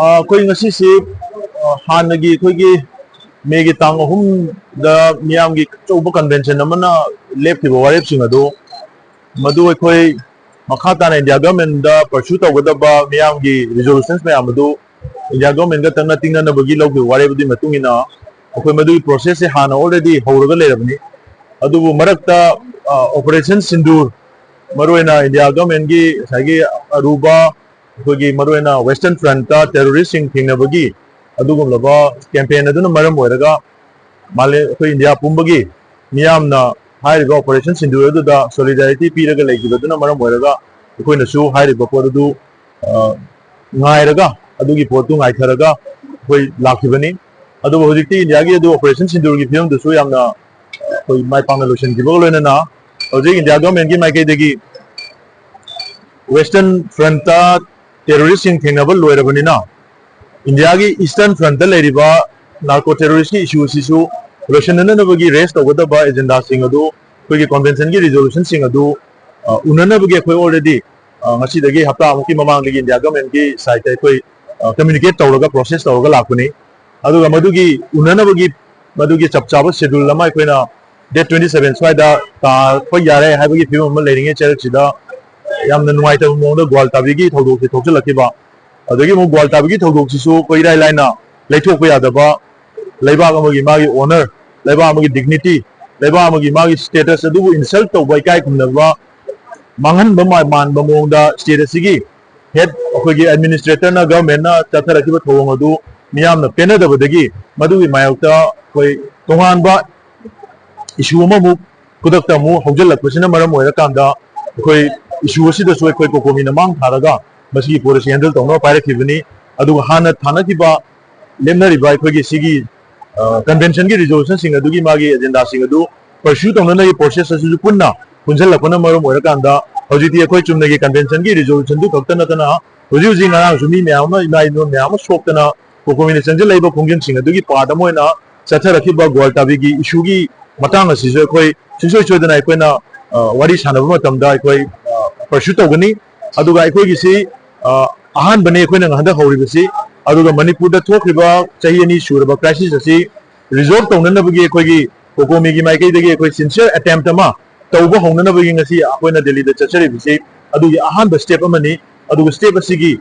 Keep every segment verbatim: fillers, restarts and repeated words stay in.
ꯑꯩꯈꯣꯏ ꯉꯁꯤꯁꯤ, ꯑ, ꯍꯥꯟꯅꯒꯤ ꯑꯩꯈꯣꯏꯒꯤ ꯃꯦꯒꯤ ꯇꯥꯡ ꯑꯍꯨꯝꯗ ꯃꯤꯌꯥꯝꯒꯤ ꯑꯆꯧꯕ ꯀꯟꯚꯦꯟꯁꯟ ꯑꯃꯅ ꯂꯦꯞꯈꯤꯕ ꯋꯥꯔꯦꯞꯁꯤꯡ ꯑꯗꯨ, ꯃꯗꯨ ꯑꯩꯈꯣꯏ ꯃꯈꯥ ꯇꯥꯅ ꯏꯟꯗꯤꯌꯥ ꯒꯚꯔꯟꯃꯦꯟꯗ ꯄꯔꯁꯨ ꯇꯧꯒꯗꯕ ꯃꯤꯌꯥꯝꯒꯤ ꯔꯤꯖꯣꯂꯨꯁꯟꯁ ꯃꯌꯥꯝ ꯑꯗꯨ ꯏꯟꯗꯤꯌꯥ ꯒꯚꯔꯟꯃꯦꯟꯒ ꯇꯛꯅ ꯇꯤꯡꯅꯅꯕꯒꯤ ꯂꯧꯈꯤꯕ ꯋꯥꯔꯦꯞ ꯑꯗꯨꯒꯤ ꯃꯇꯨꯡ ꯏꯟꯅ ꯑꯩꯈꯣꯏ ꯃꯗꯨꯒꯤ ꯄ꯭ꯔꯣꯁꯦꯁꯁꯦ ꯍꯥꯟꯅ ꯑꯣꯜꯔꯦꯗꯤ ꯍꯧꯔꯒ ꯂꯩꯔꯕꯅꯤ꯫ ꯑꯗꯨꯕꯨ ꯃꯔꯛꯇ, ꯑ, ꯑꯣꯄꯔꯦꯁꯟ ꯁꯤꯟꯗꯨꯔ, ꯃꯔꯨꯑꯣꯏꯅ ꯏꯟꯗꯤꯌꯥ ꯒꯚꯔꯟꯃꯦꯟꯒꯤ ꯉꯁꯥꯏꯒꯤ ꯑꯔꯨꯕ, ꯑꯩꯈꯣꯏꯒꯤ ꯃꯔꯨꯑꯣꯏꯅ ꯋꯦꯁꯇꯔꯟ ꯐ꯭ꯔꯟꯠꯇ ꯇꯦꯔꯣꯔꯤꯁꯁꯤꯡ ꯊꯦꯡꯅꯕꯒꯤ ꯑꯗꯨꯒꯨꯝꯂꯕ ꯀꯦꯝꯄꯦꯟ ꯑꯗꯨꯅ ꯃꯔꯝ ꯑꯣꯏꯔꯒ ꯃꯥꯂꯦꯝ, ꯑꯩꯈꯣꯏ ꯏꯟꯗꯤꯌꯥ ꯄꯨꯝꯕꯒꯤ ꯃꯤꯌꯥꯝꯅ ꯍꯥꯏꯔꯤꯕ ꯑꯣꯄꯔꯦꯁꯟ ꯁꯤꯟꯗꯨꯔ ꯑꯗꯨꯗ ꯁꯣꯂꯤꯗꯥꯔꯤꯇꯤ ꯄꯤꯔꯒ ꯂꯩꯈꯤꯕꯗꯨꯅ ꯃꯔꯝ ꯑꯣꯏꯔꯒ ꯑꯩꯈꯣꯏꯅꯁꯨ ꯍꯥꯏꯔꯤꯕ ꯄꯣꯠ ꯑꯗꯨ, ꯑ, ꯉꯥꯏꯔꯒ, ꯑꯗꯨꯒꯤ ꯄꯣꯠꯇꯨ ꯉꯥꯏꯊꯔꯒ ꯑꯩꯈꯣꯏ ꯂꯥꯛꯈꯤꯕꯅꯤ꯫ ꯑꯗꯨꯕꯨ ꯍꯧꯖꯤꯛꯇꯤ ꯏꯟꯗꯤꯌꯥꯒꯤ ꯑꯗꯨ ꯑꯣꯄꯔꯦꯁꯟ ꯁꯤꯟꯗꯨꯔꯒꯤ ꯐꯤꯕꯝꯗꯨꯁꯨ ꯌꯥꯝꯅ, ꯑ, ꯑꯩꯈꯣꯏ ꯃꯥꯏ ꯄꯥꯛꯅ ꯂꯣꯏꯁꯤꯟꯈꯤꯕꯒ ꯂꯣꯏꯅꯅ ꯍꯧꯖꯤꯛ ꯏꯟꯗꯤꯌꯥ ꯒꯚꯔꯟꯃꯦꯟꯒꯤ ꯃꯥꯏꯀꯩꯗꯒꯤ ꯋꯦꯁꯇꯔꯟ ꯐ꯭ꯔꯟꯠꯇ ꯇꯦꯔꯣꯔꯤꯁꯁꯤꯡ ꯊꯦꯡꯅꯕ ꯂꯣꯏꯔꯕꯅꯤꯅ, ꯏꯟꯗꯤꯌꯥꯒꯤ ꯏꯁꯇꯔꯟ ꯐ꯭ꯔꯟꯠꯇ ꯂꯩꯔꯤꯕ ꯅꯥꯔꯀꯣ ꯇꯦꯔꯣꯔꯤꯁꯀꯤ ꯏꯁꯨ ꯑꯁꯤꯁꯨ ꯂꯣꯏꯁꯤꯟꯅꯅꯕꯒꯤ ꯔꯦꯁ ꯇꯧꯒꯗꯕ ꯑꯦꯖꯦꯟꯗꯥꯁꯤꯡ ꯑꯗꯨ, ꯑꯩꯈꯣꯏꯒꯤ ꯀꯟꯚꯦꯟꯁꯟꯒꯤ ꯔꯤꯖꯣꯂꯨꯁꯟꯁꯤꯡ ꯑꯗꯨ, ꯑ, ꯎꯅꯅꯕꯒꯤ ꯑꯩꯈꯣꯏ ꯑꯣꯜꯔꯦꯗꯤ, ꯑ, ꯉꯁꯤꯗꯒꯤ ꯍꯞꯇꯥꯃꯨꯛꯀꯤ ꯃꯃꯥꯡꯗꯒꯤ ꯏꯟꯗꯤꯌꯥ ꯒꯚꯔꯟꯃꯦꯟꯠꯀꯤ ꯁꯥꯏꯠꯇ ꯑꯩꯈꯣꯏ, ꯑ, ꯀꯝꯃ꯭ꯌꯨꯅꯤꯀꯦꯠ ꯇꯧꯔꯒ, ꯄ꯭ꯔꯣꯁꯦꯁ ꯇꯧꯔꯒ ꯂꯥꯛꯄꯅꯤ꯫ ꯑꯗꯨꯒ ꯃꯗꯨꯒꯤ ꯎꯅꯅꯕꯒꯤ, ꯃꯗꯨꯒꯤ ꯆꯞ ꯆꯥꯕ ꯁꯦꯗꯨꯜ ꯑꯃ ꯑꯩꯈꯣꯏꯅ ꯗꯦꯠ ꯇ꯭ꯋꯦꯟꯇꯤ ꯁꯚꯦꯟ ꯁ꯭ꯋꯥꯏꯗ ꯇꯥꯔꯛꯄ ꯌꯥꯔꯦ ꯍꯥꯏꯕꯒꯤ ꯐꯤꯕꯝ ꯑꯃ ꯂꯩꯔꯤꯉꯩ ꯆꯩꯔꯛꯁꯤꯗ ꯌꯥꯝꯅ ꯅꯨꯡꯉꯥꯏꯇꯕ ꯃꯑꯣꯡꯗ ꯒ꯭ꯋꯥꯜꯇꯥꯕꯤꯒꯤ ꯊꯧꯗꯣꯛꯁꯦ ꯊꯣꯛꯆꯜꯂꯛꯈꯤꯕ꯫ ꯑꯗꯒꯤ ꯑꯃꯨꯛ ꯒ꯭ꯋꯥꯜꯇꯥꯕꯤꯒꯤ ꯊꯧꯗꯣꯛꯁꯤꯁꯨ ꯑꯩꯈꯣꯏ ꯏꯔꯥꯏ ꯂꯥꯏꯅ ꯂꯩꯊꯣꯛꯄ ꯌꯥꯗꯕ, ꯂꯩꯕꯥꯛ ꯑꯃꯒꯤ ꯃꯥꯒꯤ ꯑꯣꯅꯔ, ꯂꯩꯕꯥꯛ ꯑꯃꯒꯤ ꯗꯤꯒꯅꯤꯇꯤ, ꯂꯩꯕꯥꯛ ꯑꯃꯒꯤ ꯃꯥꯒꯤ ꯁ꯭ꯇꯦꯇꯁ ꯑꯗꯨꯕꯨ ꯏꯟꯁꯜꯠ ꯇꯧꯕ, ꯏꯀꯥꯏ ꯈꯨꯝꯅꯕ ꯃꯥꯡꯍꯟꯕ ꯃꯥ-, ꯃꯥꯟꯕ ꯃꯑꯣꯡꯗ ꯁ꯭ꯇꯦꯠ ꯑꯁꯤꯒꯤ ꯍꯦꯗ, ꯑꯩꯈꯣꯏꯒꯤ ꯑꯦꯗꯃꯤꯅꯤꯁꯇ꯭ꯔꯦꯇꯔꯅ, ꯒꯚꯔꯟꯃꯦꯟꯠꯅ ꯆꯠꯊꯔꯛꯈꯤꯕ ꯊꯧꯑꯣꯡ ꯑꯗꯨ ꯃꯤꯌꯥꯝꯅ ꯄꯦꯟꯅꯗꯕꯗꯒꯤ ꯃꯗꯨꯒꯤ ꯃꯥꯌꯣꯛꯇ ꯑꯩꯈꯣꯏ ꯇꯣꯉꯥꯟꯕ ꯏꯁꯨ ꯑꯃꯃꯨꯛ ꯈꯨꯗꯛꯇ ꯑꯃꯨꯛ ꯍꯧꯖꯤꯜꯂꯛꯄꯁꯤꯅ ꯃꯔꯝ ꯑꯣꯏꯔꯀꯥꯟꯗ ꯑꯩꯈꯣꯏ ꯏꯁꯨ ꯑꯁꯤꯗꯁꯨ ꯑꯩꯈꯣꯏ ꯀꯣꯀꯣꯃꯤꯅ ꯃꯥꯡ ꯊꯥꯔꯒ ꯃꯁꯤꯒꯤ ꯄꯣꯠ ꯑꯁꯤ ꯍꯦꯟꯗꯜ ꯇꯧꯅꯕ ꯄꯥꯏꯔꯛꯈꯤꯕꯅꯤ꯫ ꯑꯗꯨꯒ ꯍꯥꯟꯅ ꯊꯥꯅꯈꯤꯕ, ꯂꯦꯞꯅꯔꯤꯕ ꯑꯩꯈꯣꯏꯒꯤ ꯁꯤꯒꯤ, ꯑ, ꯀꯟꯚꯦꯟꯁꯟꯒꯤ ꯔꯤꯖꯣꯂꯨꯁꯟꯁꯤꯡ ꯑꯗꯨꯒꯤ ꯃꯥꯒꯤ ꯑꯦꯖꯦꯟꯗꯥꯁꯤꯡ ꯑꯗꯨ ꯄꯔꯁ꯭ꯌꯨ ꯇꯧꯅꯅꯕꯒꯤ ꯄ꯭ꯔꯣꯁꯦꯁ ꯑꯁꯤꯁꯨ ꯄꯨꯟꯅ ꯄꯨꯟꯁꯤꯜꯂꯛꯄꯅ ꯃꯔꯝ ꯑꯣꯏꯔꯀꯥꯟꯗ ꯍꯧꯖꯤꯛꯇꯤ ꯑꯩꯈꯣꯏ ꯆꯨꯝꯅꯒꯤ ꯀꯟꯚꯦꯟꯁꯟꯒꯤ ꯔꯤꯖꯣꯂꯨꯁꯟꯗꯨ ꯈꯛꯇ ꯅꯠꯇꯅ ꯍꯧꯖꯤꯛ ꯍꯧꯖꯤꯛ ꯉꯔꯥꯡꯁꯨ ꯃꯤ ꯃꯌꯥꯝ ꯑꯃ, ꯏꯃꯥ ꯏꯕꯦꯟ ꯃꯌꯥꯝ ꯑꯃ ꯁꯣꯛꯇꯅ ꯀꯣꯀꯣꯃꯤꯅ ꯆꯪꯁꯤꯜꯂꯛꯏꯕ ꯈꯣꯡꯖꯪꯁꯤꯡ ꯑꯗꯨꯒꯤ ꯄꯥꯔꯠ ꯑꯃ ꯑꯣꯏꯅ ꯆꯠꯊꯔꯛꯈꯤꯕ ꯒ꯭ꯋꯥꯜꯇꯥꯕꯤꯒꯤ ꯏꯁꯨꯒꯤ ꯃꯇꯥꯡ ꯑꯁꯤꯁꯨ ꯑꯩꯈꯣꯏ ꯁꯨꯡꯁꯣꯏ ꯁꯣꯏꯗꯅ ꯑꯩꯈꯣꯏꯅ, ꯑ, ꯋꯥꯔꯤ ꯁꯥꯟꯅꯕ ꯃꯇꯝꯗ ꯑꯩꯈꯣꯏ, ꯑ, ꯄꯔꯁ꯭ꯌꯨ ꯇꯧꯒꯅꯤ꯫ ꯑꯗꯨꯒ ꯑꯩꯈꯣꯏꯒꯤꯁꯤ, ꯑ, ꯑꯍꯥꯟꯕꯅꯤ ꯑꯩꯈꯣꯏꯅ ꯍꯟꯗꯛ ꯍꯧꯔꯤꯕꯁꯤ꯫ ꯑꯗꯨꯒ ꯃꯅꯤꯄꯨꯔꯗ ꯊꯣꯛꯈ꯭ꯔꯤꯕ ꯆꯍꯤ ꯑꯅꯤ ꯁꯨꯔꯕ crisis ꯑꯁꯤ resolve ꯇꯧꯅꯅꯕꯒꯤ ꯑꯩꯈꯣꯏꯒꯤ COCOMI ꯒꯤ ꯃꯥꯏꯀꯩꯗꯒꯤ ꯑꯩꯈꯣꯏ sincere attempt ꯑꯃ ꯇꯧꯕ ꯍꯧꯅꯅꯕꯒꯤ ꯉꯁꯤ ꯑꯩꯈꯣꯏꯅ ꯗꯦꯜꯂꯤꯗ ꯆꯠꯆꯔꯤꯕꯁꯤ ꯑꯗꯨꯒꯤ ꯑꯍꯥꯟꯕ step ꯑꯃꯅꯤ꯫ ꯑꯗꯨꯒ step ꯑꯁꯤꯒꯤ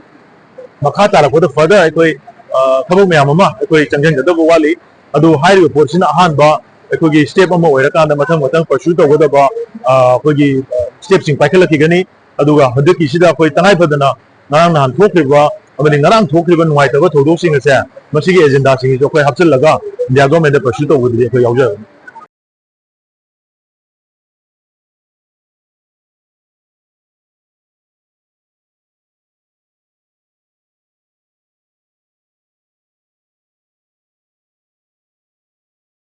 ꯃꯈꯥ ꯇꯥꯔꯛꯄꯗ further ꯑꯩꯈꯣꯏ, ꯑ, ꯊꯕꯛ ꯃꯌꯥꯝ ꯑꯃ ꯑꯩꯈꯣꯏ ꯆꯪꯁꯤꯟꯒꯗꯕ ꯋꯥꯠꯂꯤ꯫ ꯑꯗꯨ ꯍꯥꯏꯔꯤꯕ ꯄꯣꯠꯁꯤꯅ ꯑꯍꯥꯟꯕ ꯑꯩꯈꯣꯏꯒꯤ step ꯑꯃ ꯑꯣꯏꯔꯀꯥꯟꯗ ꯃꯊꯪ ꯃꯊꯪ pursue ꯇꯧꯒꯗꯕ, ꯑ, ꯑꯩꯈꯣꯏꯒꯤ, ꯑ, step ꯁꯤꯡ ꯄꯥꯏꯈꯠꯂꯛꯈꯤꯒꯅꯤ꯫ ꯑꯗꯨꯒ ꯍꯟꯗꯛꯀꯤꯁꯤꯗ ꯑꯩꯈꯣꯏ ꯇꯉꯥꯏ ꯐꯗꯅ ꯉꯔꯥꯡ ꯅꯍꯥꯟ ꯊꯣꯛꯈ꯭ꯔꯤꯕ ꯑꯃꯗꯤ ꯉꯔꯥꯡ ꯊꯣꯛꯈ꯭ꯔꯤꯕ ꯅꯨꯡꯉꯥꯏꯇꯕ ꯊꯧꯗꯣꯛꯁꯤꯡ ꯑꯁꯦ ꯃꯁꯤꯒꯤ agenda ꯁꯤꯡꯁꯤꯁꯨ ꯑꯩꯈꯣꯏ ꯍꯥꯞꯆꯤꯜꯂꯒ India government ꯇ pursue ꯇꯧꯕꯗꯨꯗꯤ ꯑꯩꯈꯣꯏ ꯌꯥꯎꯖꯔꯒꯅꯤ꯫